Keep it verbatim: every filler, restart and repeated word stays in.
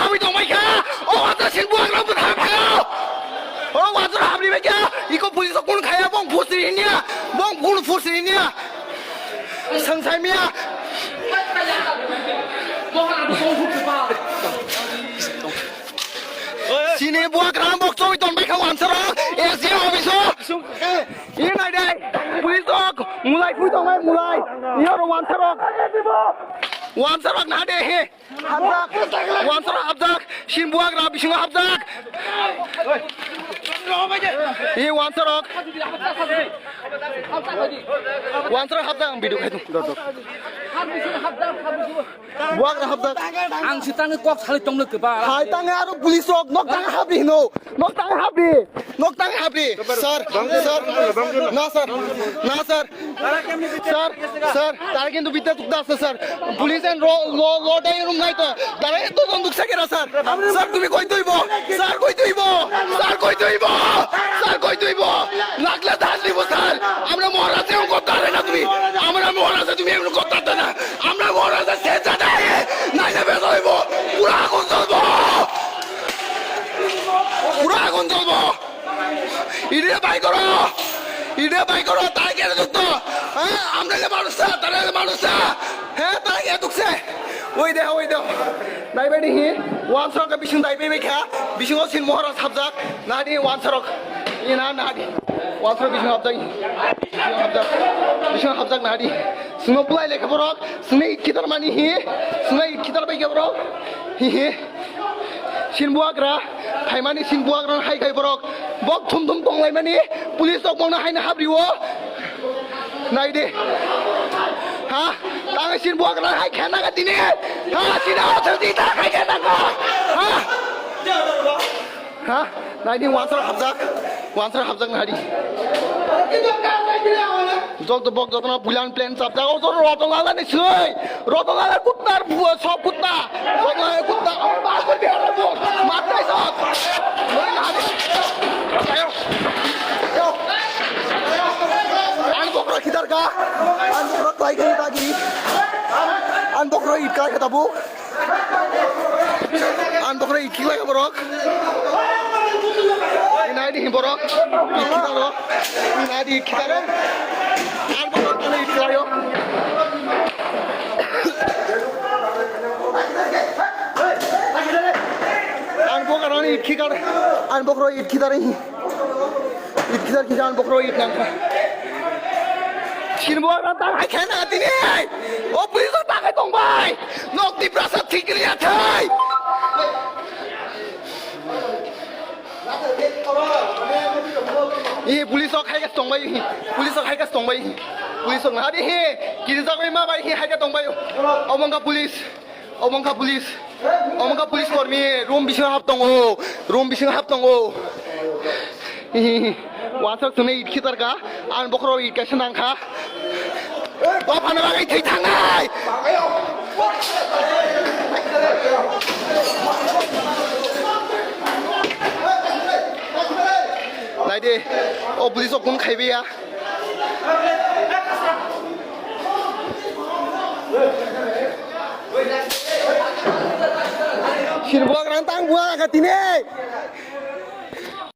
Abui tong bai kha. O wansara sin buak rok bwthar khayo. O wansara habri bai kha. Iko police kun khaya bong phusri hinya. Bong kun phusri hinya. Sangsai miya. Sini buak rang bok choi ton bai kha wansara. S D O office o. Ini nai dai. Police rok mulai phui tong bai mulai. Ini oro wansara. Wansara na de he. Hapjak. Wansara hapjak. Sin buak ra bisingo hapjak. Hi wansarok. Wansarok hapjak ang video khaito. Buak ra hapjak. Ang si tangi kok sali tong le keba. Hai tangi aro police rok nok tangi habi hino. Nok tangi habi. Nok tangi habi. Sir, sir. Na sir. Na sir. Sir, sir, tara kintu bidya tukda ase sir. Police and law, law, law dai room nai to. Tara eto jon duksa kera sir. Sir, tumi koi tuibo? Sir, koi tuibo? Sir, koi tuibo? Sir, koi tuibo? Nagla dal dibo sir. Amra mohora se unko tare na tumi. Amra mohora se tumi unko tare na. Amra mohora se se jada hai. Nai na beso ibo. Pura agun jolbo. Pura agun jolbo. Ide bai koro, ide bai koro, tai kere dukto. Ha, amra le manusa, tara le manusa. He, tai kere dukse. Oi de, oi de. Nai bai di hi, wansarok ke bising dai bai bai kha, bising o sin mohora sabjak, nadi wansarok. Ina nadi. Wansarok bising habjak. Bising habjak. Bising habjak nadi. Sungno pulai lekha borok, sungni kitar mani hi, sungni kitar bai khe borok. Hi hi. Sin buagra, phaimani sin buagra hai khai borok. Bok thum thum tonglaimani, police rok bokno haino habriwo. Nai de. Ha? Tang sin buagra hai khana ga tini. Ha, sina o thang di ta khai khana ga. Ha? Ha? Nai di wansar habjak. Wansar habjak nai di. Jok to bok jok na pulan plan chapjak. O to roto lala ni sui. Roto lala kutnar bua sok kutna. Sok lala kutna. Amar bas kar diya roto. Mat nai sok. Ayo. Ayo. An bokro khidar ka. An bokro klai khai ta gi. An bokro it kai kata bu. An bokro it khilai borok. Inai di borok. It khilai borok. Inai di khilai borok. An bokro khilai borok. An bokro it khilai. An bokro it khilai. It khidar khidar bokro it nangkha. Sinbo ranta hai khena tini. O police ta kai tong bai. Nok Tiprasa thik ya thai. I police ok hai ka tong bai. Police ok hai ka tong bai. Police ok hari he. Kiri jagoi ma bai he hai ka tong bai. Omongka police. Omo wngkha police, omo wngkha police kormi, room bisingo hap tongo, room bisingo hap tongo. Wansok chwngno it khitarkha, ang bokhorok it kaisa nangkha. Dophano bagwi thwi thangnai. Naidi, o police rok kunu khaibai ya. Sirbuak rang tang buak tini.